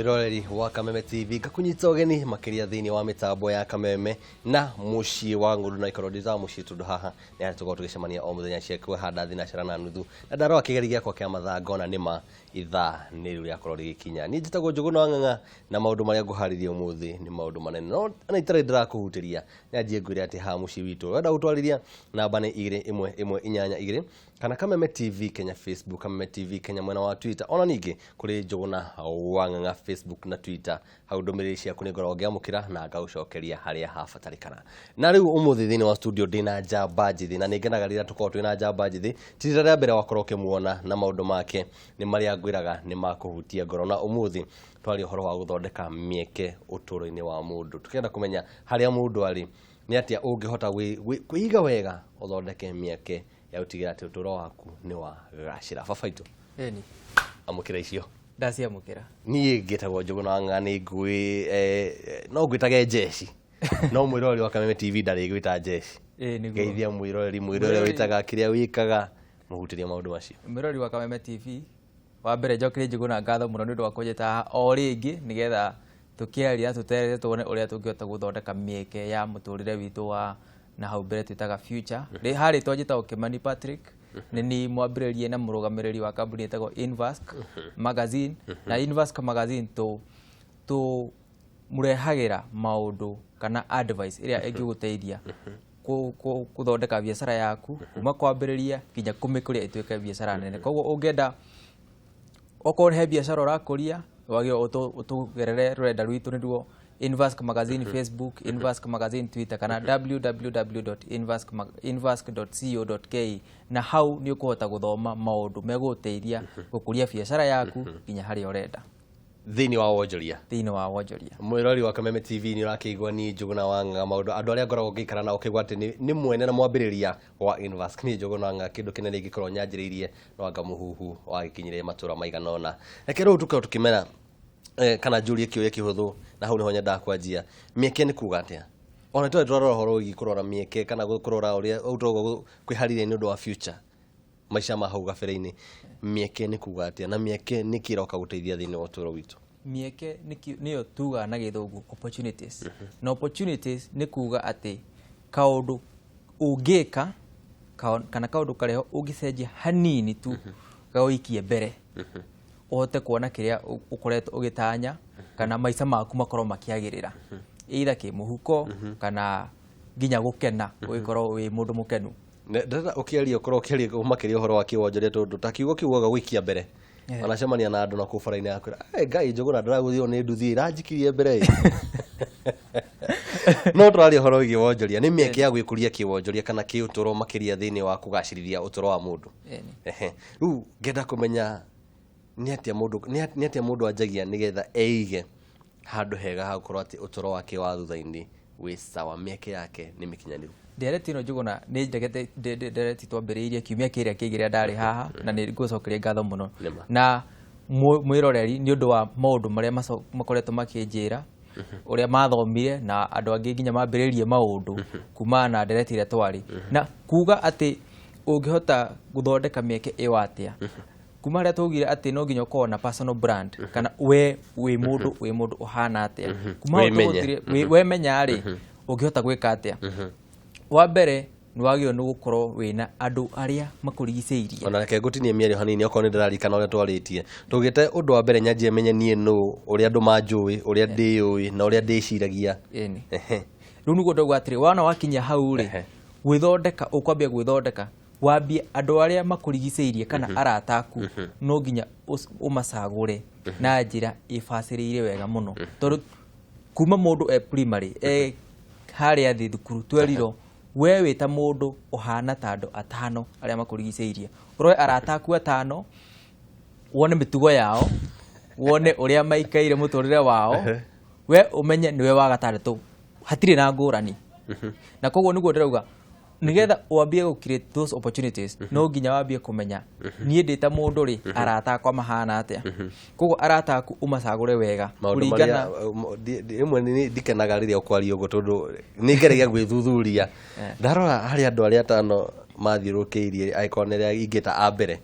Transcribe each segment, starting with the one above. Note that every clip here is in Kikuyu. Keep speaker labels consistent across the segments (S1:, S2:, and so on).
S1: Mwĩroreri wa Kameme TV, ngakũnyita ũgeni makĩria thĩinĩ wa mĩtambo ya Kameme na mũciĩ wa ng'ũndũ na ikorwo ndĩ mũciĩ, tondũ haha nĩ harĩa tũkoragwo tũgĩcemania o mũthenya cia kwĩhanda thinacara na nuthu, na ndarora kĩgeri gĩakwa kĩa mathaa ngona nĩma ithaa nĩ rĩu rĩakorwo rĩgĩkinya. Niĩ njĩtagwo Njũgũna wa Ng'ang'a, na maũndũ marĩa ngũharĩria ũmũthĩ nĩ maũndũ manene, no ona itarĩ ndĩrakũhutĩria nyanjie ngwĩre atĩ haha mũciĩ witũ wenda gũtwarĩria namba nĩ 21182 kana Kameme TV Kenya Facebook, Kameme TV Kenya mwena wa Twitter, ona ningĩ kũrĩ Njũgũna wa Ng'ang'a Facebook na Twitter. Hau ndũmĩrĩri ciaku nĩ ngoragwo ngĩamũkĩra na ngagũcokeria harĩa habatarĩkana. Na rĩu ũmũthĩ thĩinĩ wa studio ndĩna njamba njĩthĩ, na nĩ ngenaga rĩrĩa tũkoragwo twĩna njamba njĩthĩ. Ti rita rĩa mbere wakorwo ũkĩmuona, na maũndũ make nĩ marĩa ngwĩraga nĩ makũhutia ngoro. Na ũmũthĩ twaria ũhoro wa gũthondeka mĩeke ũtũũro-inĩ wa mũndũ, tũkĩenda kũmenya harĩa mũndũ arĩ nĩ atĩa ũngĩhota kwĩiga wega ũthondeke mĩeke ya gũtigĩrĩra atĩ ũtũũro waku nĩ wagacĩra. Baba itũ,
S2: Ĩni.
S1: Amũkĩra icio.
S2: Ndaciamũkĩra.
S1: Niĩ ngĩtagwo Njũgũna wa Ng'ang'a, nĩ ngũĩ no ngwĩtage Jeci, no mwĩroreri wa Kameme TV ndarĩ gwĩta Jeci.
S2: Ĩĩ, nĩguo.
S1: Geithia mwĩroreri, mwĩre ũrĩa wĩtaga, kĩrĩa wĩkaga, mũhutĩrie maũndũ macio.
S2: Mwĩroreri wa Kameme TV, wa mbere njokerie Njũgũna ngatho mũno nĩ ũndũ wa kũnjĩta haha o rĩngĩ nĩgetha tũkĩaria, tũterere, tuone ũrĩa tũngĩhota gũthondeka mĩeke ya mũtũrĩre witũ wa na hau mbere twĩtaga future. Rĩ harĩtwa njĩtagwo Kimani Patrick, nĩ ni mwambĩrĩria na mũrũgamĩrĩri wa kambuni ĩtagwo Invask Magazine. Na Invask Magazine tũ mũrehagĩra maũndũ kana advice ĩrĩa ĩngĩgũteithia gũthondeka biacara yaku kuma kwambĩrĩria nginya kũmĩkũria ĩtuĩke biacara nene. Koguo ũngĩenda, okorwo he biacara ũrakũria, wagĩrĩirwo ũtũgerere rũrenda rwitũ, nĩruo Invask Magazine Facebook, Invask Magazine Twitter kana www.invask.co.ke, na hau nĩ ũkũhota gũthoma maũndũ megũgũteithia gũkũria biacara yaku nginya harĩa ũrenda.
S1: Thĩinĩ wa wonjoria.
S2: Thĩinĩ wa wonjoria.
S1: Mwĩrori wa Kameme TV, nĩ ũrakĩigua niĩ Njũgũna wa Ng'ang'a, maũndũ andũ arĩa ngoragwo ngĩikara nao ũkĩigua atĩ nĩ mwene na mwambĩrĩria wa Invask. Niĩ Njũgũna wa Ng'ang'a, kĩndũ kĩnene ingĩkorwo nyanjĩrĩirie no anga mũhuhu wagĩkinyire matũra maigana ũna. Reke rĩu tũkorwo tũkĩmera kana njũrie kĩũria kĩhũthũ, na hau nĩho nyendaga kwanjia. Mĩeke nĩ kuga atĩa? Ona tũrĩ tũrarora ũhoro wĩgiĩ kũrora mĩeke kana kũrora ũrĩa ũtũragwo kwĩharĩria nĩ ũndũ wa future, maica ma hau gabere-inĩ. Mĩeke nĩ kuga atĩa, na mĩeke nĩ kĩ ĩroka gũteithia thĩinĩ wa ũtũũro witũ?
S2: Mĩeke nĩyo tugaga na Gĩthũngũ opportunities. Na opportunities nĩ kuga atĩ kaũndũ ũngĩka kana kaũndũ karĩho ũngĩcenjia hanini tu gagũikie mbere, ũhote kuona kĩrĩa ũkoretwo ũgĩtanya kana maica maku makorwo makĩagĩrĩra, either kĩmũhuko kana nginya gũkena, ũgĩkorwo wĩ mũndũ mũkenu.
S1: Ndĩrenda ũkĩaria ũkorwo ũkĩaria makĩria ũhoro wa kĩwonjoria, tondũ ta kiugo kĩu waga gũikia mbere, onacemania na andũ na kũu bara-inĩ yakwĩra, "Ĩ, Ngai, Njũgũna ndĩragũthirwo nĩ nduthi ĩranjikirie mbere ĩ." No tũraria ũhoro wĩgiĩ wonjoria, nĩ mĩeke ya gwĩkũria kĩwonjoria kana kĩũtũro makĩria thĩinĩ wa kũgacĩrithia ũtũro wa mũndũ.
S2: Ĩni.
S1: Ehe. Rĩu ngenda kũmenya nĩ atĩa mũndũ nĩ atĩa mũndũ anjagia nĩgetha eige handũ hega ha gũkorwo atĩ ũtũro wake wa thutha-inĩ wĩ sawa, mĩeke yake nĩ mĩkinyanĩru.
S2: Ndereti ĩno, Njũgũna, nĩ njegete ndereti twambĩrĩirie kiumia kĩrĩa kĩngĩ rĩrĩa ndarĩ haha, na nĩ ngũcokeria ngatho mũno
S1: Nĩma.
S2: na mwĩroreri nĩ ũndũ wa maũndũ marĩa makoretwo makĩnjĩra ũrĩa mathomire, na andũ angĩ nginya mambĩrĩirie maũndũ kumana na ndereti ĩrĩa twarĩ na kuga atĩ ũngĩhota gũthondeka mĩeke ĩyo atĩa, kuma harĩa twaugire atĩ no nginya ũkorwo na personal brand kana we wĩ mũndũ ũhana atĩa, kuma hau
S1: Wĩmenye.
S2: Wemenya rĩ, ũngĩhota gwĩka atĩa? Wa mbere nĩ wagĩrĩirwo nĩ gũkorwo wĩna andũ arĩa makũrigicĩirie.
S1: Ona reke ngũtinie mĩario hanini, okorwo nĩ ndĩraririkana ũrĩa twarĩtie. Tũgĩte ũndũ wa mbere nyanjie menye niĩ nũ, ũrĩa andũ manjũĩ, ũrĩa ndĩyũĩ na ũrĩa ndĩciragia.
S2: Ĩni.
S1: Ehe.
S2: Rĩu nĩguo ndauga atĩrĩ, wana wakinya hau rĩ, gwĩthondeka, ũkwambia gwĩthondeka, wambie andũ arĩa makũrigicĩirie kana arata aku, no nginya ũmacagũre na njĩra ĩbacĩrĩire wega mũno, tondũ kuma mũndũ e primary, e harĩa thĩ thukuru, twerirwo we wĩ ta mũndũ ũhana ta andũ atano arĩa makũrigicĩirie. Ũroe arata aku atano, wone mĩtugo yao, wone ũrĩa maikaire mũtũrĩre wao, we ũmenye nĩwe wa gatandatũ, hatirĩ na ngũrani. Na koguo nĩguo ndĩrauga, nigetha wambie gũ create those opportunities, no nginya wambie kũmenya niĩ ndĩ ta mũndũ rĩ, arata akwa mahana atĩa. Koguo arata aku ũmacagũre wega
S1: maũndũ
S2: kũringana
S1: marĩa rĩmwe nĩ ndikenaga rĩrĩa ũkwaria ũguo, tondũ nĩ ngeragia gwĩthuthuria, ndarora harĩ andũ arĩa atano mathiũrũrũkĩirie, angĩkorwo nĩ arĩa ingĩta a mbere.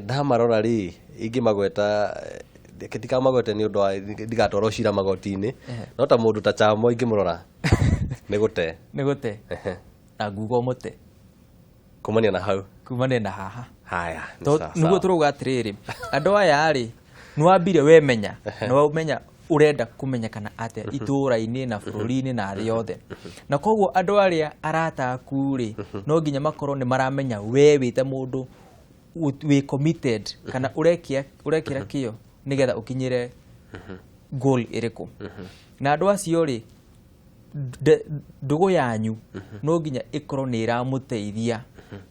S1: Ndamarora rĩ, ingĩmagweta Reke ndikamagwete nĩ ũndũ wa ndigatwarwo cira magoti-inĩ, no ta mũndũ ta Chamo ingĩmũrora nĩ gũte.
S2: Nĩ gũte. Na nguga ũmũte.
S1: Kumania na hau.
S2: Kumania na haha.
S1: Haya, nĩ sawa,
S2: nĩguo
S1: sawa.
S2: Tũrauga atĩrĩrĩ, andũ aya rĩ, nĩ wambire wemenya na wamenya ũrenda kũmenyekana atĩa itũũra-inĩ na bũrũri-inĩ na thĩ yothe, na koguo andũ arĩa arata aku rĩ, no nginya makorwo nĩ maramenya we wĩ ta mũndũ wĩ committed kana ũrekĩra kĩo nĩgetha ũkinyĩre goal ĩrĩkũ. Na andũ acio rĩ, ndũgũ yanyu no nginya ĩkorwo nĩ ĩramũteithia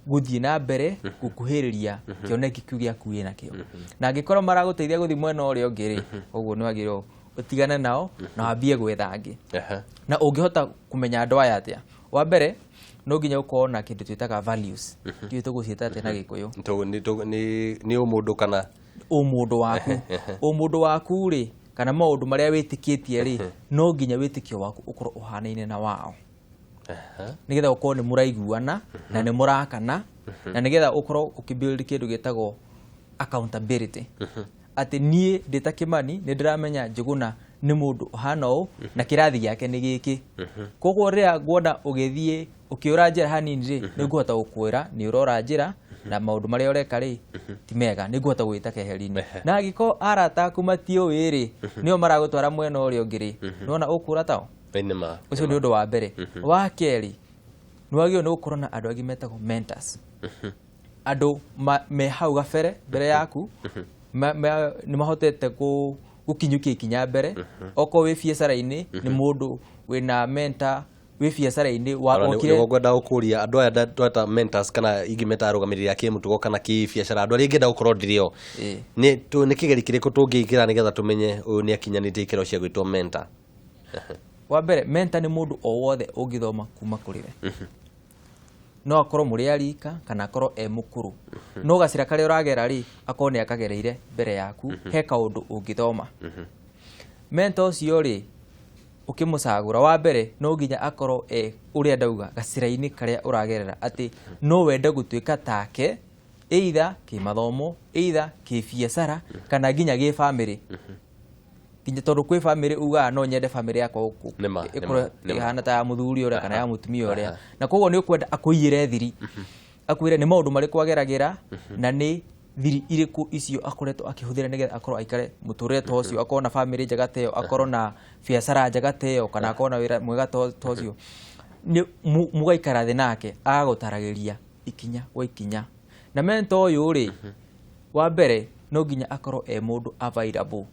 S2: gũthiĩ na mbere gũkuhĩrĩria kĩoneki kĩu gĩaku wĩ nakĩo. Na angĩkorwo maragũteithia gũthiĩ mwena ũrĩa ũngĩ rĩ, ũguo nĩ wagĩrĩirwo ũtigane nao na wambie gwetha angĩ. Na ũngĩhota kũmenya andũ aya atĩa? Wa mbere, no nginya ũkorwo na kĩndũ twĩtaga values. Ndiũĩ tũgũciĩta atĩa na Gĩkũyũ.
S1: Nĩ ũmũndũ kana?
S2: Ũmũndũ waku rĩ, kana maũndũ marĩa wĩtĩkĩtie rĩ, no nginya wĩtĩkio waku ũkorwo ũhanaine na wao, nĩgetha ũkorwo nĩ mũraiguana na nĩ mũrakana, na nĩgetha ũkorwo ũkĩbuild kĩndũ gĩtagwo accountability, atĩ niĩ ndĩ ta Kĩmani nĩ ndĩramenya Njũgũna nĩ mũndũ ũhana ũũ na kĩrathi gĩake nĩ gĩkĩ. Koguo rĩrĩa nguona ũgĩthiĩ ũkĩũra njĩra hanini rĩ, nĩ ngũhota gũkwĩra nĩ ũrora njĩra na maũndũ marĩa ũreka rĩ ti mega, nĩ ngũhota gũgwĩta keheri-inĩ. Na angĩkorwo arata aku matiũĩ rĩ, nĩo maragũtwara mwena ũrĩa ũngĩ rĩ, nĩwona ũkũra tao.
S1: Nĩ ma.
S2: Ũcio nĩ ũndũ wa mbere. Wa kerĩ, nĩ wagĩrĩirwo nĩ gũkorwo na andũ angĩ metagwo mentors, andũ me hau gabere mbere yaku, nĩ mahotete gũkinyũkia ikinya mbere. Okorwo wĩ biacara-inĩ, nĩ mũndũ wĩna mentor wĩ biacara-inĩ wa
S1: Ona
S2: okire.
S1: Nĩguo ngwenda gũkũria, andũ aya tweta mentors kana ingĩmeta arũgamĩrĩri a kĩmũtugo kana kĩbiacara, andũ arĩa ingĩenda gũkorwo ndĩrĩ o, nĩ kĩgeri kĩrĩkũ tũngĩingĩra nĩgetha tũmenye ũyũ nĩ akinyanĩtie ikĩro cia gwĩtwo mentor?
S2: Wa mbere, mentor nĩ mũndũ o wothe ũngĩthoma kuma kũrĩ we. No akorwo mũrĩ a rika kana akorwo e mũkũrũ, no gacĩra karĩa ũragera rĩ, akorwo nĩ akagereire mbere yaku, he kaũndũ ũngĩthoma. Mentor ũcio rĩ, ũkĩmũcagũra, wa mbere no nginya akorwo e ũrĩa ndauga gacĩra-inĩ karĩa ũragerera, atĩ no wende gũtuĩka take, either kĩmathomo, either kĩbiacara, kana nginya gĩbamĩrĩ, nginya tondũ kwĩ bamĩrĩ ugaga no nyende bamĩrĩ yakwa
S1: Nĩma,
S2: ĩkorwo
S1: nĩma, nĩma.
S2: ĩhana ta ya mũthuri ũrĩa kana ya mũtumia ũrĩa. Na koguo nĩ ũkwenda akũiyĩre thiri, akwĩre nĩ maũndũ marĩkũ ageragĩra na nĩ thiri irĩkũ icio akoretwo akĩhũthĩra nĩgetha akorwo aikare mũtũrĩre ta ũcio, akorwo na bamĩrĩ njega ta ĩyo, akorwo na biacara njega ta ĩyo, kana akorwo na wĩra mwega ta ũcio. Nĩ mũgaikara thĩ nake, agagũtaragĩria ikinya gwa ikinya. Na mentor ũyũ rĩ, wa mbere no nginya akorwo e mũndũ available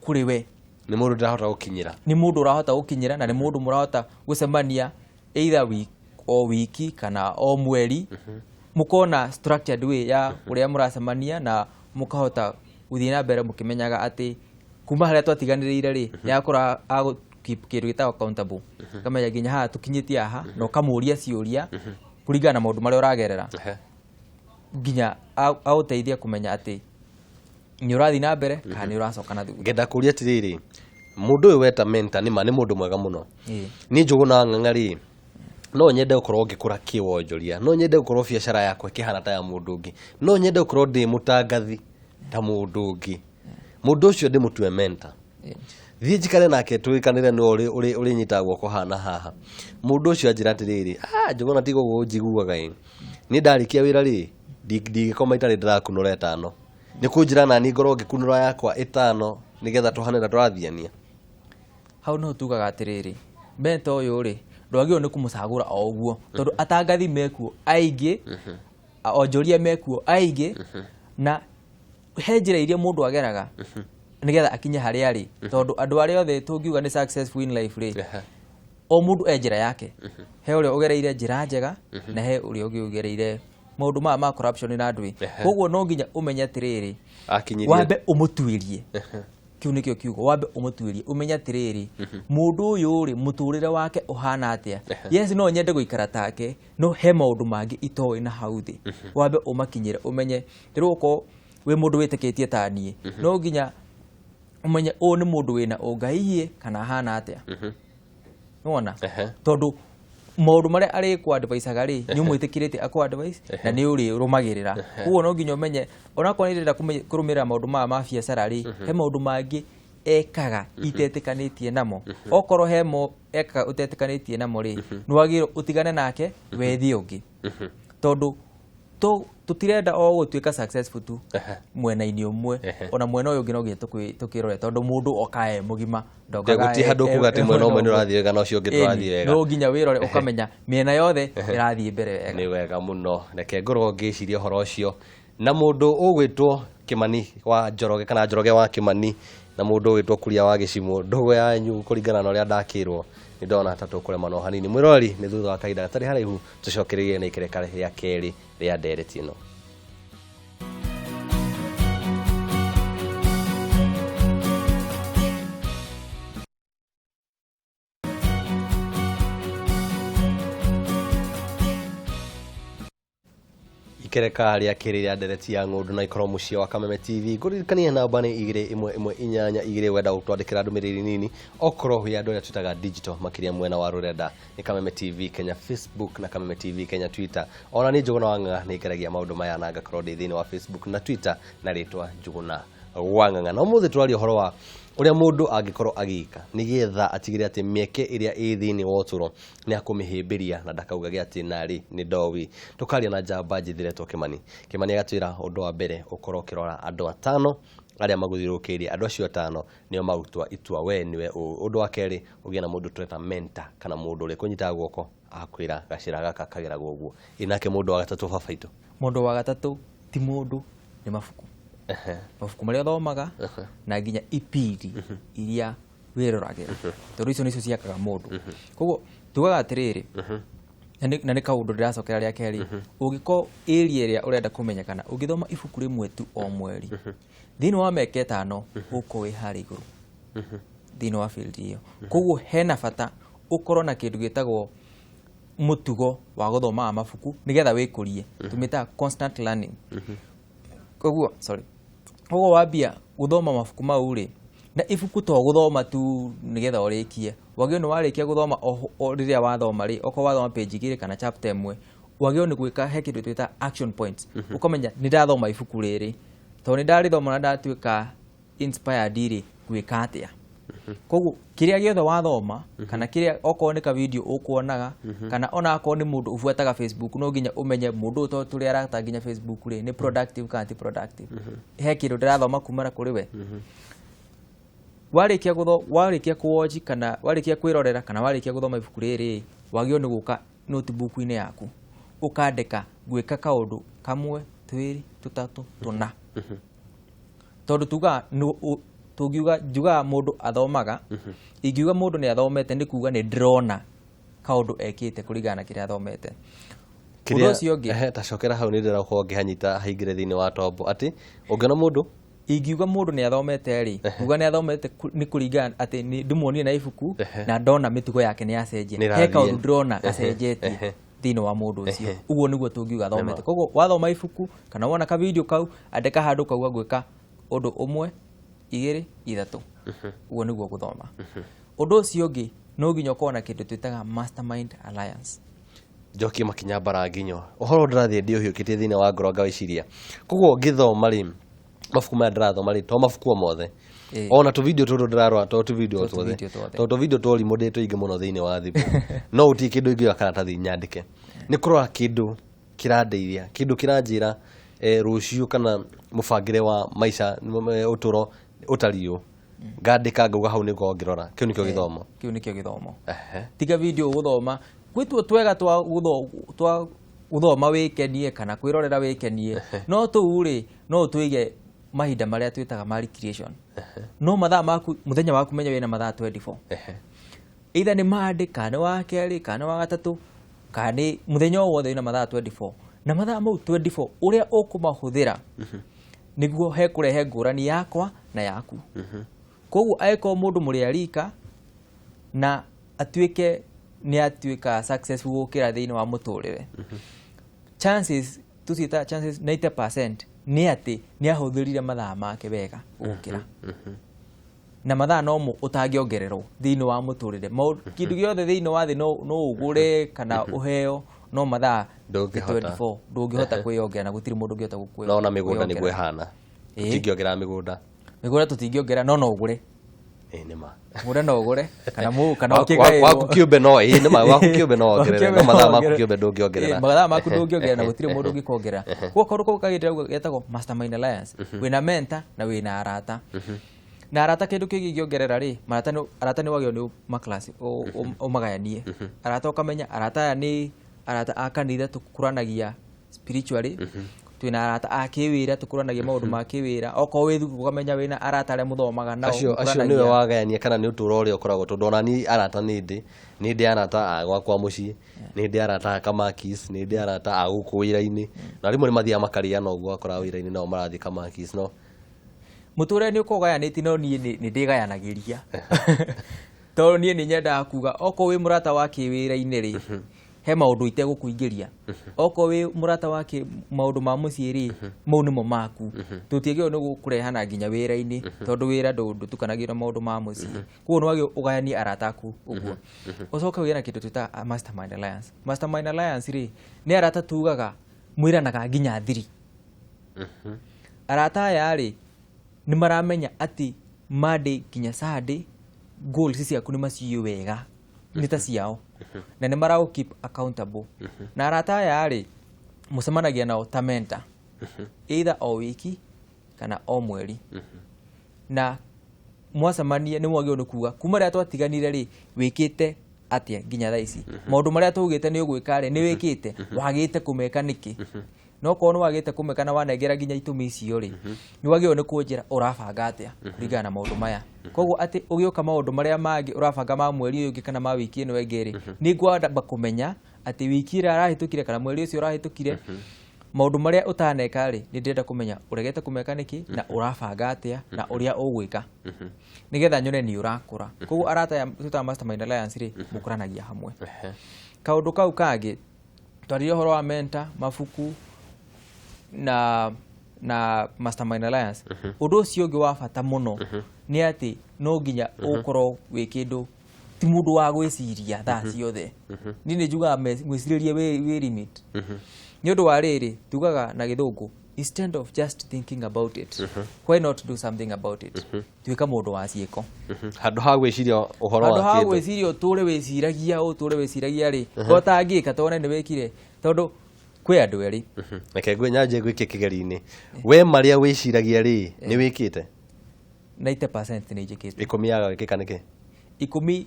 S2: kũrĩ we.
S1: Nĩ mũndũ ndĩrahota gũkinyĩra.
S2: Nĩ mũndũ ũrahota gũkinyĩra na nĩ mũndũ mũrahota gũcemania either week, o wiki kana o mweri, mũkona structured way ya ũrĩa mũracemania na mũkahota gũthiĩ na mbere mũkĩmenyaga atĩ kuma harĩa twatiganĩrĩire rĩ, nĩ akorwo agũ keep kĩndũ gĩtagwo accountable, akamenya nginya haha tũkinyĩtie haha, na ũkamũria ciũria kũringana na maũndũ marĩa ũragerera, nginya agũteithie kũmenya atĩ nĩ ũrathiĩ na mbere kana nĩ ũracoka na thutha.
S1: Ngenda kũria atĩrĩrĩ, mũndũ ũyũ weta mentor, nĩ ma nĩ mũndũ mwega mũno. Niĩ Njũgũna Ng'ang'a rĩ, no nyende gũkorwo ngĩkũra kĩwonjoria, no nyende gũkorwo biacara yakwa ĩkĩhana ta ya mũndũ ũngĩ, no nyende gũkorwo ndĩ mũtangathi ta mũndũ ũngĩ. Mũndũ ũcio ndĩmũtue mentor, thiĩ njikare nake, twĩkanĩre nĩ ũrĩnyitaga guoko haha na haha. Mũndũ ũcio anjĩra atĩrĩrĩ, "Ah, Njũgũna, tiga ũguo ũnjiguaga ĩ, niĩ ndarĩkia wĩra rĩ, ndingĩkoma itarĩ ndĩrakunũra ĩtano." Nĩ kũnjĩra nani ngorwo ngĩkunũra yakwa ĩtano nĩgetha tũhane ta tũrathiania?
S2: Hau niho tugaga atĩrĩrĩ, mentor ũyũ rĩ, ndwagĩrĩirwo nĩ kũmũcagũra o ũguo, tondũ atangathi mekuo aingĩ, onjoria mekuo aingĩ, na he njĩra iria mũndũ ageraga nĩgetha akinye harĩa arĩ, tondũ andũ arĩa othe tũngiuga nĩ successful in life rĩ, o mũndũ e njĩra yake. He ũrĩa ũgereire njĩra njega na he ũrĩa ũngĩ ũgereire maũndũ maya ma corruption na ndũĩ. Koguo no nginya ũmenye atĩrĩrĩ,
S1: akinyirie
S2: wambe ũmũtuĩrie, kĩu nĩkĩo kiugo, wambe ũmũtuĩrie, ũmenye atĩrĩrĩ, mũndũ ũyũ rĩ, mũtũrĩre wake ũhana atĩa. Yes, no nyende gũikara take, no he maũndũ mangĩ itoĩ na hau thĩ. Wambe ũmakinyĩre, ũmenye rĩu okorwo wĩ mũndũ wĩtĩkĩtie ta niĩ, no nginya ũmenye ũyũ nĩ mũndũ wĩna ũngai kana ahana atĩa, nĩwona? Tondũ Maũndũ marĩa arĩkũ-advisaga rĩ, nĩ ũmwĩtĩkĩrĩte akũ-advise na nĩ ũrĩrũmagĩrĩra. Koguo no nginya ũmenye onakorwo nĩ ndĩrenda kũrũmĩrĩra maũndũ maya ma biacara rĩ, he maũndũ mangĩ ekaga itetĩkanĩtie namo. Okorwo he mo ekaga ũtetĩkanĩtie namo rĩ, nĩ wagĩrĩirwo ũtigane nake wethe ũngĩ, tondũ tũtirenda o gũtuĩka successful tu mwena-inĩ ũmwe, ona mwena ũyũ ũngĩ no nginya tũkĩrore, tondũ mũndũ okaga e mũgima, ndokaga
S1: Gũtirĩ handũ kuga atĩ
S2: e
S1: mwena ũmwe
S2: mwena
S1: nĩ
S2: ũmwe.
S1: Ũrathiĩ wega na ũcio ũngĩ ndũrathiĩ wega.
S2: No nginya wĩrore ũkamenya mĩena yothe ĩrathiĩ mbere wega.
S1: Nĩ wega mũno, reke ngorwo ngĩciria ũhoro ũcio na mũndũ ũgwĩtwo Kĩmani wa Njoroge kana Njoroge wa Kĩmani na mũndũ ũgwĩtwo Kuria wa Gĩcimũ, ndũgũ yanyu kũringana na ũrĩa ndakĩrwo nĩ ndona ta tũkũremana o hanini. Mwĩroreri, nĩ thutha wa kahinda gatarĩ haraihu tũcokererie na ikereka rĩa kerĩ rĩa ndereti ĩno. Ikereka rĩa kerĩ rĩa ndereti ya ng'ũndũ na ikorwo mũciĩ wa Kameme TV. Ngũririkanie namba nĩ 21182, wenda gũtwandĩkĩra ndũmĩrĩri nini, okorwo wĩ andũ arĩa twĩtaga digital makĩria mwena wa rũrenda, nĩ Kameme TV Kenya Facebook na Kameme TV Kenya Twitter. Ona nĩ Njũgũna wa Ng'ang'a nĩ ngeragia maũndũ maya na ngakorwo ndĩ thĩinĩ wa Facebook na Twitter na rĩtwa Njũgũna wa Ng'ang'a. Na ũmũthĩ tũraria ũhoro wa ũrĩa mũndũ angĩkorwo agĩka nĩgetha atigĩrĩre atĩ mĩeke ĩrĩa ĩ thĩinĩ wa ũtũro nĩ akũmĩhĩmbĩria na ndakaugage atĩ narĩ nĩ ndowi. Tũkaria na njamba njĩthĩretwo Kĩmani. Kĩmani agatwĩra ũndũ wa mbere ũkorwo ũkĩrora andũ atano arĩa magũthiũrũrũkĩirie, andũ acio atano nĩo magũtua itua we nĩwe ũũ. Ũndũ wa kerĩ, ũgĩe na mũndũ tweta mentor kana mũndũ ũrĩa ũkũnyitaga guoko akwĩra gacĩra gaka kageragwo ũguo. Ĩ nake mũndũ wa gatatũ, baba itũ?
S2: Mũndũ wa gatatũ ti mũndũ, nĩ mabuku, mabuku marĩa ũthomaga na nginya ibindi iria wĩroragĩra, tondũ icio nĩcio ciakaga mũndũ. Koguo tugaga atĩrĩrĩ, na nĩ kaũndũ ndĩracokera rĩa kerĩ, ũngĩkorwo area ĩrĩa ũrenda kũmenyekana, ũngĩthoma ibuku rĩmwe tu o mweri thĩinĩ wa mĩaka 5, ũgũkorwo wĩ harĩa igũrũ thĩinĩ wa field ĩyo. Koguo hena bata ũkorwo na kĩndũ gĩtagwo mũtugo wa gũthomaga mabuku nĩgetha wĩkũrie, tũmĩtaga constant learning. Koguo, sorry, koguo wambia gũthoma mabuku mau rĩ, na ibuku to gũthoma tu nĩgetha ũrĩkie, wagĩrĩirwo nĩ warĩkia gũthoma, o rĩrĩa wathoma rĩ, okorwo wathoma page 2 kana chapter 1, wagĩrĩirwo nĩ gwĩka he kĩndũ twĩta action points, ũkamenya nĩ ndathoma ibuku rĩrĩ, tondũ nĩ ndarĩthoma na ndatuĩka inspired rĩ, gwĩka atĩa. Koguo kĩrĩa gĩothe wathoma kana kĩrĩa okorwo nĩ ka video ũkuonaga kana ona akorwo nĩ mũndũ ũbuataga Facebook, no nginya ũmenye mũndũ ũyũ, tondũ tũrĩ arata nginya Facebook rĩ, nĩ productive kana ti productive, he kĩndũ ndĩrathoma kumana kũrĩ we. Warĩkia kũwatch kana warĩkia kwĩrorera kana warĩkia gũthoma ibuku rĩrĩ, wagĩrĩirwo nĩ gũka notebook-inĩ yaku ũkandĩka gwĩka kaũndũ kamwe, twĩrĩ, tũtatũ, tũna, tondũ tugaga tũngiuga, njugaga mũndũ athomaga, ingiuga mũndũ nĩ athomete nĩ kuga nĩ ndĩrona kaũndũ ekĩte kũringana na kĩrĩa athomete. Ũndũ ũcio ũngĩ,
S1: Tacokera hau, nĩ ndĩrakorwo ngĩhanyita haingĩre thĩinĩ wa tombo atĩ ũngĩona mũndũ
S2: Ingiuga mũndũ nĩ athomete rĩ, kuga nĩ athomete nĩ kũringana atĩ nĩ ndĩmuonire na ibuku na ndona mĩtugo yake nĩ yacenjia,
S1: Nĩ
S2: he
S1: ĩrathiĩ.
S2: Kaũndũ ndĩrona gacenjetie thĩinĩ wa mũndũ ũcio, ũguo nĩguo tũngiuga athomete. Koguo wathoma ibuku kana wona ka video kau, andĩka handũ kauga gwĩka ũndũ ũmwe, igĩrĩ, ithatũ. Ũguo nĩguo gũthoma. Ũndũ ũcio ũngĩ, no nginya ũkorwo na kĩndũ twĩtaga mastermind alliance.
S1: Njokie makinya mbara nginyo ũhoro ndĩrathiĩ ndĩũhiũkĩtie thĩinĩ wa ngoro ngawĩciria. Koguo ngĩthoma rĩ, mabuku maya ndĩrathoma rĩ, to mabuku o mothe, ona tũvideo tũtũ ndĩrarora to tũvideo
S2: To
S1: tuothe,
S2: tũvideo tuothe.
S1: To tũvideo twa ũrimũ ndĩ tũingĩ mũno thĩinĩ wa thimũ, no gũtirĩ kĩndũ ingĩoya karatathi nyandĩke. Nĩ kũrora kĩndũ kĩrandeithia, kĩndũ kĩranjĩra rũciũ kana mũbangĩre wa maica, ũtũro ũtariĩ ũũ, ngandĩka ngauga hau nĩngorwo ngĩrora. Kĩu nĩkĩo gĩthomo.
S2: Kĩu nĩkĩo gĩthomo. Tiga video ũgũthoma gwĩtuo twega twa gũthoma wĩkenie kana kwĩrorera wĩkenie, no tũu rĩ, no ũtũige mahinda marĩa twĩtaga ma recreation, no mathaa maku mũthenya waku, menya wĩna mathaa 24, either nĩ Monday kana nĩ wa kerĩ kana nĩ wa gatatũ kana nĩ mũthenya o wothe, wĩna mathaa 24, na mathaa mau 24 ũrĩa ũkũmahũthĩra nĩguo hekũrehe ngũrani yakwa na yaku. Koguo angĩkorwo mũndũ mũrĩ arika na atuĩke nĩ atuĩka successful gũkĩra thĩinĩ wa mũtũrĩre, chances tũciĩtaga chances 90% nĩ atĩ nĩ ahũthĩrire mathaa make wega gũkĩra. Na mathaa nomo ũtangĩongererwo thĩinĩ wa mũtũrĩre. Kĩndũ gĩothe thĩinĩ wa thĩ no ũgũre kana ũheo, no mathaa
S1: Ndũngĩhota.
S2: 24 ndũngĩhota kwĩyongerera na gũtirĩ mũndũ ũngĩhota
S1: No ona mĩgũnda nĩguo
S2: kwĩyongerera.
S1: ĩhana.
S2: Ĩĩ.
S1: Tũtingĩongerera mĩgũnda.
S2: Mĩgũnda tũtingĩongerera, no ũgũre.
S1: Ĩĩ nĩ ma.
S2: Mũgũnda no ũgũre kana kana ũkĩgaĩrwo.
S1: Waku kĩũmbe no, ĩĩ nĩ ma, waku kĩũmbe no wongerere, no mathaa maku kĩũmbe ndũngĩongerera.
S2: Ĩĩ, mathaa maku ndũngĩongerera na gũtirĩ mũndũ ũngĩkongerera. Koguo kaũndũ kau kagĩndĩra getagwo mastermind alliance. Wĩna mentor na wĩna arata. Na arata kĩndũ kĩngĩ ingĩongerera rĩ, arata nĩ wagĩrĩirwo nĩ ũma-class, ũmagayanie. Arata ũkamenya arata aya nĩ arata a kanitha tũkũranagia spiritually, twĩna arata a kĩwĩra tũkũranagia maũndũ ma kĩwĩra. Okorwo wĩ thukuru ũkamenya wĩna arata arĩa mũthomaga nao.
S1: Acio nĩwe wagayania kana nĩ ũtũũro ũrĩa ũkoragwo, tondũ ona niĩ arata nĩ ndĩ arata a gwakwa mũciĩ, nĩ ndĩ arata a Kamakis, nĩ ndĩ arata a gũkũ wĩra-inĩ, na rĩmwe nĩ mathiaga makarĩana ũguo wakora wĩra-inĩ nao marathiĩ Kamakis, no
S2: mũtũrĩre nĩ ũkoragwo ũgayanĩtie, no niĩ nĩ ndĩgayanagĩria. Tondũ niĩ nĩ nyendaga kuga okorwo wĩ mũrata wa kĩwĩra-inĩ rĩ, he maũndũ itegũkũingĩria. Okorwo wĩ mũrata wa maũndũ ma mũciĩ rĩ, mau nĩmo maku. Tũtiagĩrĩirwo nĩ gũkũrehana nginya wĩra-inĩ, tondũ wĩra ndũtukanagio na maũndũ ma mũciĩ. Koguo nĩ wagĩrĩirwo ũgayanie arata aku ũguo. Ũcoke ũgĩe na kĩndũ twĩtaga mastermind alliance. Mastermind alliance rĩ, nĩ arata tugaga mwĩranaga nginya thiri. Arata aya rĩ, nĩ maramenya atĩ Monday nginya Sunday goals ciaku nĩ maciũĩ wega, nĩ ta ciao, na nĩ mara keep accountable. Na arata aya rĩ, mũcemanagia nao ta mentor either o wiki kana o mweri, na mwacemania nĩ mwagĩrĩirwo nĩ kuga kuma rĩrĩa twatiganire rĩ, wĩkĩte atĩa nginya thaa ici, maũndũ marĩa tũgĩte nĩ ũgwĩka rĩ, nĩ wĩkĩte, wagĩte kũmeka nĩkĩ? No korwo nĩ wagĩte kũmeka na wanengera nginya itũmi icio rĩ, nĩ wagĩrĩirwo nĩ kũnjĩra ũrabanga atĩa kũringana na maũndũ maya. Koguo atĩ ũgĩũka maũndũ marĩa mangĩ ũrabanga ma mweri ũyũ ũngĩ kana ma wiki ĩno ĩngĩ rĩ, nĩ ngwamba kũmenya atĩ wiki ĩrĩa arahĩtũkire kana mweri ũcio ũrahĩtũkire, maũndũ marĩa ũtaneka rĩ, nĩ ndĩrenda kũmenya ũregete kũmeka nĩkĩ na ũrabanga atĩa na ũrĩa ũgwĩka, nĩgetha nyone nĩ ũrakũra. Koguo arata aya twĩtaga mastermind alliance rĩ, mũkũranagia hamwe. Kaũndũ kau kangĩ twaririe ũhoro wa mentor, mabuku na mastermind alliance. Ũndũ ũcio ũngĩ wa bata mũno nĩ atĩ no nginya ũkorwo wĩ kĩndũ ti mũndũ wa gwĩciria thaa ciothe. Niĩ nĩ njugaga mwĩcirĩrie wĩ limit. Nĩ ũndũ wa rĩrĩ, tugaga na gĩthũngũ, instead of just thinking about it, why not do something about it? Tuĩka mũndũ wa ciĩko.
S1: Handũ ha gwĩciria ũhoro
S2: handũ
S1: wa
S2: ha
S1: kĩndũ.
S2: Gwĩciria ũtũre wĩciragia ũtũre wĩciragia rĩ, ko ũtangĩka tone nĩ wĩkire, tondũ kwĩ andũ erĩ.
S1: Reke nyanjie gwĩke kĩgerio-inĩ. We marĩa wĩciragia rĩ, nĩ wĩkĩte?
S2: 90% nĩ njĩkĩte.
S1: 10 yaga gwĩkĩka nĩkĩ?
S2: 10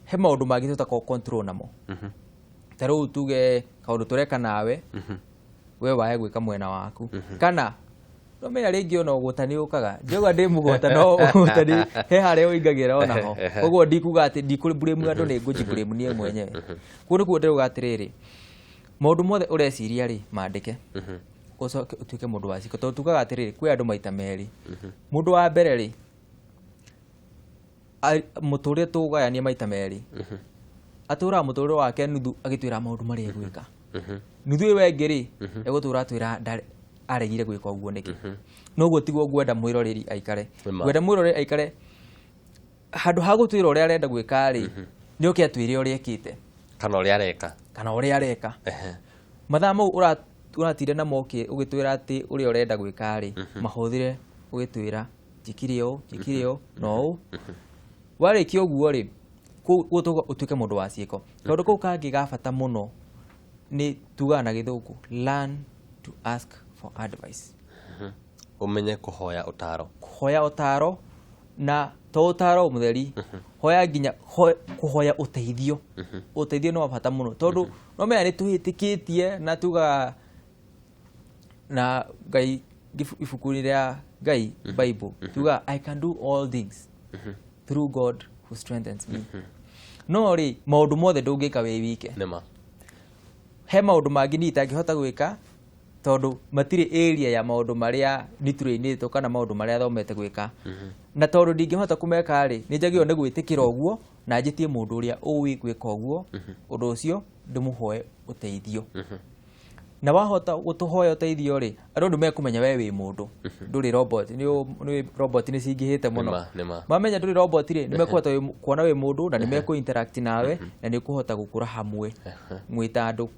S2: he maũndũ mangĩ tũtakoragwo control namo. Ta rĩu tuge kaũndũ tũreka nawe, we wae gwĩka mwena waku, kana no menya rĩngĩ ona ũgũta nĩ ũkaga njauga ndĩ mũgũta, no ũgũta nĩ he harĩa ũingagĩra onaho. Koguo ndikuga atĩ ndikũ blame andũ, nĩ ngũji blame niĩ mwenyewe. Koguo nĩkuo ndĩrauga atĩrĩrĩ, maũndũ mothe ũreciria rĩ, mandĩke, ũcoke ũtuĩke mũndũ wa ciĩko, tondũ tugaga atĩrĩrĩ, kwĩ andũ maita merĩ. Mũndũ wa mbere rĩ, mũtũrĩre tũgayanie maita merĩ. Atũraga mũtũrĩre wake nuthu agĩtwĩra maũndũ marĩa egwĩka, nuthu ĩyo ĩngĩ rĩ, egũtũra atwĩra aregire gwĩka ũguo nĩkĩ. Noguo tiguo ngwenda mwĩroreri aikare.
S1: Nĩma.
S2: Ngwenda mwĩroreri aikare handũ ha gũtwĩra ũrĩa arenda gwĩka rĩ, nĩ oke atwĩre ũrĩa ekĩte
S1: kana ũrĩa areka.
S2: Kana ũrĩa areka. Mathaa mau ũratinda namo ũgĩtwĩra atĩ ũrĩa ũrenda gwĩka rĩ, mahũthĩre ũgĩtwĩra njĩkire ũũ, njĩkire ũũ na ũũ. Warĩkia ũguo rĩ, kũu tũga ũtuĩke mũndũ wa ciĩko. Kaũndũ kau kangĩ ga bata mũno nĩ tugaga na gĩthũngũ, learn to ask for advice.
S1: Ũmenye kũhoya ũtaro.
S2: Kũhoya ũtaro, na to ũtaro mũtheri, hoya nginya kũhoya ũteithio. Ũteithio nĩ wa bata mũno, tondũ no menya nĩ tũhĩtĩkĩtie na tugaga na Ngai ibuku-inĩ rĩa Ngai, Bible, tugaga I can do all things through God who strengthens me. No rĩ, maũndũ mothe ndũngĩka wĩ wike.
S1: Nĩma.
S2: He maũndũ mangĩ niĩ itangĩhota gwĩka, tondũ matirĩ area ya maũndũ marĩa nĩtũrĩinĩtwo kana maũndũ marĩa thomete gwĩka. Na tondũ ndingĩhota kũmeka rĩ, nĩ njagĩrĩirwo nĩ gwĩtĩkĩra ũguo na njĩtie mũndũ ũrĩa ũĩ gwĩka ũguo ũndũ ũcio, ndĩmũhoe ũteithio. Na wahota gũtũhoya ũteithio rĩ, andũ nĩ mekũmenya we wĩ mũndũ, ndũrĩ robot. Nĩ robot nĩ cingĩhĩte mũno.
S1: Nĩma, nĩma.
S2: Mamenya ndũrĩ robot rĩ, nĩ mekũhota kuona wĩ mũndũ na nĩ mekũ interact nawe na nĩ ũkũhota gũkũra hamwe mwĩ ta andũ.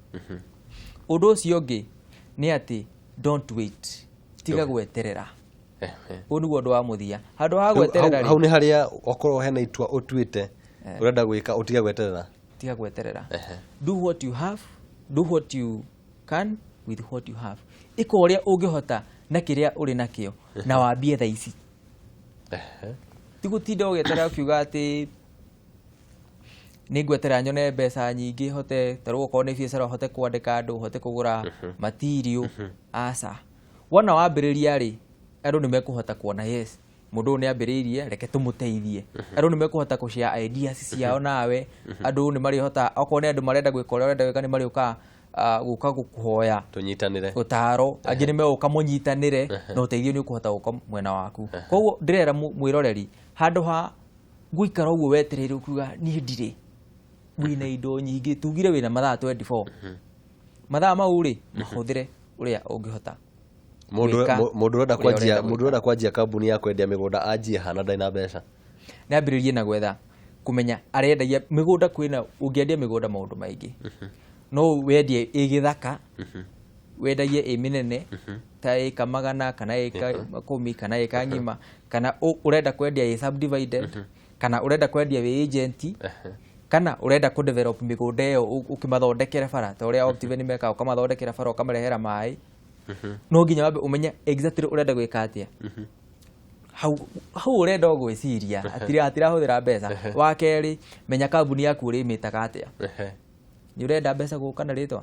S2: Ũndũ ũcio ũngĩ nĩ atĩ don't wait, tiga gweterera. Ũyũ nĩguo ũndũ wa mũthia. Handũ ha
S1: Hau-
S2: gweterera
S1: hau
S2: rĩ,
S1: nĩ harĩa okorwo hena itua ũtuĩte ũrenda gwĩka, ũtige gweterera.
S2: Tiga gweterera. Do what you have, do what you can with what you have. Ĩka ũrĩa ũngĩhota na kĩrĩa ũrĩ nakĩo na wambie thaa ici. Ti gũtinda ũgĩeterera ũkiuga atĩ nĩ ngweterera nyone mbeca nyingĩ hote, ta rĩu okorwo nĩ biacara, hote kwandĩka andũ, hote kũgũra material. Aca, wona wambĩrĩria rĩ, andũ nĩ mekũhota kuona, yes, mũndũ ũyũ nĩ ambĩrĩirie, reke tũmũteithie. Andũ nĩ mekũhota kũ-share ideas ciao nawe. Andũ nĩ marĩhota, okorwo nĩ andũ marenda gwĩka ũrĩa ũrenda gwĩka, nĩ marĩũkaga gũka gũkũhoya
S1: tũnyitanĩre
S2: ũtaro, angĩ nĩ megũka mũnyitanĩre na ũteithio nĩ ũkũhota gũka mwena waku. Koguo ndĩrera mwĩroreri, handũ ha gũikara ũguo wetereire ũkiuga niĩ ndirĩ, wĩna indo nyingĩ, tugire wĩna mathaa 24, mathaa mau rĩ, mahũthĩre ũrĩa ũngĩhota
S1: Mũndũ
S2: gwĩka
S1: mũndũ ũrenda
S2: ũrĩa
S1: kwanjia
S2: ũrenda
S1: mũndũ ũrenda kwanjia kambuni ya kwendia mĩgũnda anjie hana ndarĩ na mbeca?
S2: Nĩ ambĩrĩrie na gwetha kũmenya arendagia mĩgũnda. Kwĩna ũngĩendia mĩgũnda maũndũ maingĩ, no wendie ĩ gĩthaka, wendagie ĩ mĩnene ta ĩka 100 kana ĩka 10 kana ĩka ng'ima, kana ũrenda kwendia ĩ subdivided, kana ũrenda kwendia wĩ agent, kana ũrenda kũ develop mĩgũnda ĩyo ũkĩmathondekere bara ta ũrĩa Optiven mekaga, ũkamathondekera bara, ũkamarehera maĩ. No nginya wambe ũmenye exactly ũrenda gwĩka atĩa. Hau hau ũrenda o gwĩciria hatirahũthĩra mbeca. Wa kerĩ, menya kambuni yaku ũrĩmĩtaga atĩa. Nĩ ũrenda mbeca gũka na rĩtwa?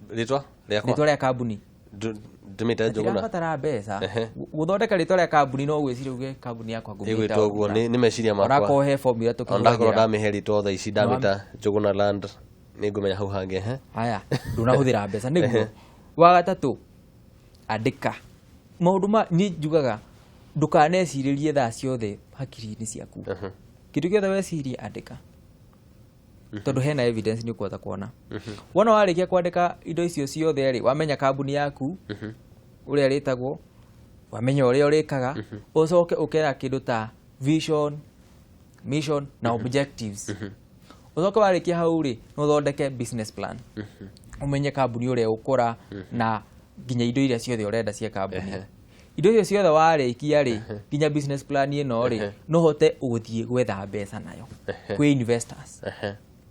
S1: Rĩtwa rĩakwa?
S2: Rĩtwa rĩa kambuni.
S1: Ndĩmĩte Njũgũna.
S2: Hatirabatara mbeca. Gũthondeka rĩtwa rĩa kambuni, no gwĩciria uge kambuni yakwa ngũmĩta
S1: Ĩgwĩtwo ũguo, nĩ meciria makwa.
S2: Onakorwo he formula
S1: Ona ndakorwo
S2: tũkĩhũthagĩra.
S1: ndamĩhe rĩtwa thaa ici, ndamĩta Njũgũna Land, nĩ ngũmenya hau hangĩ ehe.
S2: Haya, ndũnahũthĩra mbeca nĩguo. Wa gatatũ, andĩka maũndũ ma niĩ njugaga ndũkanecirĩrie thaa ciothe hakiri-inĩ ciaku. Kĩndũ gĩothe weciria, andĩka, tondũ hena evidence nĩ ũkũhota kuona. Wona warĩkia kwandĩka indo icio ciothe rĩ, wamenya kambuni yaku ũrĩa rĩtagwo, wamenya ũrĩa ũrĩkaga, ũcoke ũkera kĩndũ ta vision, mission na objectives. Ũcoke warĩkia hau rĩ, no ũthondeke business plan, ũmenye kambuni ũrĩa ũkũra na nginya indo iria ciothe ũrenda cia kambuni. Indo icio ciothe warĩkia rĩ, nginya business plan ĩno rĩ, no ũhote gũthiĩ gwetha mbeca nayo kwĩ investors,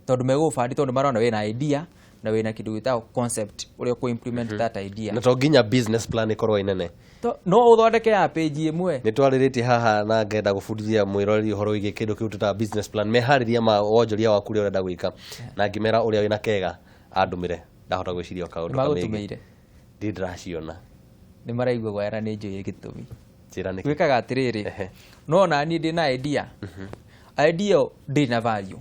S2: tondũ megũgũbandi, tondũ marona wĩna idea na wĩna kĩndũ gĩtagwo concept ũrĩa ũkũ implement that idea.
S1: Na to nginya business plan ĩkorwo ĩ nene.
S2: No ũthondeke ya page ĩmwe.
S1: Nĩ twarĩrĩtie haha na ngenda gũbundithia mwĩroreri ũhoro wĩgiĩ kĩndũ kĩu tũtaga business plan, meharĩria ma wonjoria waku ũrĩa ũrenda gwĩka, na ngĩmera ũrĩa wĩna kega andũmĩre, ndahota gwĩciria o kaũndũ kamĩngĩ.
S2: Nĩmagũtũmĩire?
S1: Ndirĩ ndĩraciona.
S2: Nĩ maraigua guoya na nĩ njũĩ gĩtũmi.
S1: Njĩra nĩkĩ.
S2: Gwĩkaga atĩrĩrĩ, no na niĩ ndĩ na idea, idea ĩyo ndĩrĩ na value,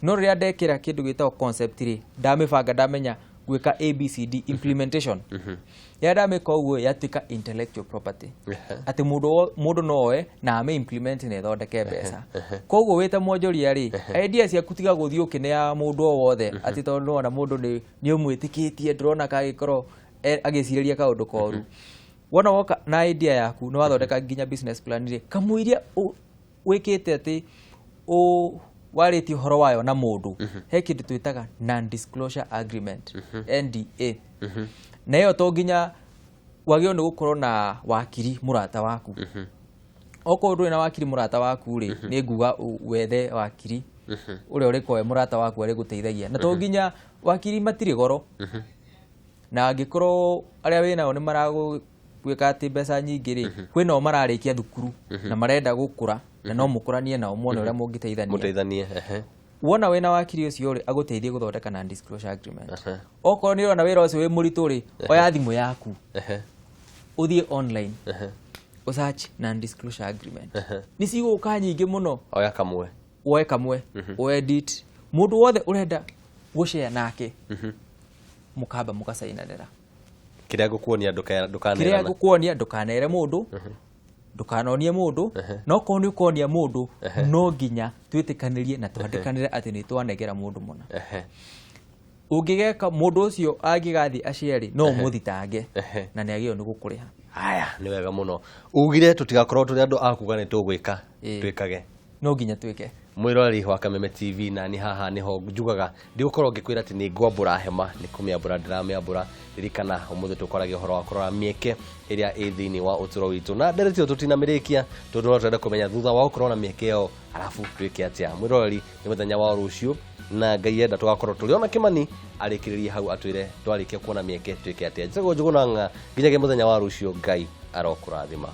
S2: no rĩrĩa ndekĩra kĩndũ gĩtagwo concept rĩ, ndamĩbanga, ndamenya gwĩka ABCD implementation, rĩrĩa ndamĩka ũguo yatuĩka intellectual property, atĩ mũndũ no oe na ame implement na ĩthondeke mbeca. Koguo wĩta mwonjoria rĩ, idea ciaku tiga gũthiĩ ũkĩneaga mũndũ o wothe atĩ tondũ nĩwona mũndũ nĩ ũmwĩtĩkĩtie, ndũrona kagĩkorwo agĩcirĩria kaũndũ koru. Wona woka na idea yaku, nĩ wathondeka nginya business plan rĩ, kamũiria wĩkĩte atĩ warĩtie ũhoro wayo na mũndũ, he kĩndũ twĩtaga non disclosure agreement, NDA, na ĩyo to nginya wagĩrĩirwo nĩ gũkorwo na wakiri mũrata waku. Okorwo ndũrĩ na wakiri mũrata waku rĩ, nĩ nguga wethe wakiri ũrĩa ũrĩkorwo e mũrata waku arĩgũteithagia, na to nginya wakiri matirĩ goro, na angĩkorwo arĩa wĩnao nĩ maragwĩka atĩ mbeca nyingĩ rĩ, kwĩnao mararĩkia thukuru na marenda gũkũra, na no mũkũranie nao muone ũrĩa mũngĩteithania.
S1: Mũteithanie.
S2: Wona wĩna wakiri ũcio rĩ, agũteithie gũthondeka non disclosure agreement. Okorwo nĩ ũrona wĩra ũcio wĩ mũritũ rĩ, oya thimũ yaku, ũthiĩ online, ũsearch non disclosure agreement, nĩ cigũka nyingĩ mũno.
S1: Oya kamwe.
S2: Woe kamwe, ũedit, mũndũ wothe ũrenda gũshare nake, mũkamba mũkacainanĩra.
S1: Kĩrĩa ngũkuonia
S2: kĩrĩa
S1: ndũkanerana.
S2: Ngũkuonia ndũkanere mũndũ, ndũkanonie mũndũ, no korwo nĩ ũkonia mũndũ, no nginya twĩtĩkanĩrie na twandĩkanĩre atĩ nĩ twanengera mũndũ mũna. Ũngĩgeka mũndũ ũcio angĩgathiĩ aciarĩ no ũmũthitange na nĩ agĩrĩirwo nĩ gũkũrĩha.
S1: Haya, nĩ wega mũno ugire tũtigakorwo tũrĩ andũ a kuga nĩ tũgwĩka. Twĩkage.
S2: No nginya twĩke.
S1: Mwĩroreri wa Kameme TV, na nĩ haha nĩho njugaga ndigũkorwo ngĩkwĩra atĩ nĩ ngwambũra hema, nĩ kũmĩambũra ndĩramĩambũra. Ririkana ũmũthĩ tũkwaragia ũhoro wa kũrora mĩeke ĩrĩa ĩ thĩinĩ wa ũtũũro witũ, na ndereti ĩyo tũtinamĩrĩkia tondũ no twende kũmenya thutha wa gũkorwo na mĩeke ĩyo arabu twĩke atĩa. Mwĩroreri, nĩ mũthenya wa rũciũ na Ngai enda tũgakorwo tũrĩ ona Kĩmani arĩkĩrĩrie hau atwĩre twarĩkia kuona mĩeke twĩke atĩa. Njĩtagwo Njũgũna Ng'a, nginyagia mũthenya wa rũciũ, Ngai arokũrathima.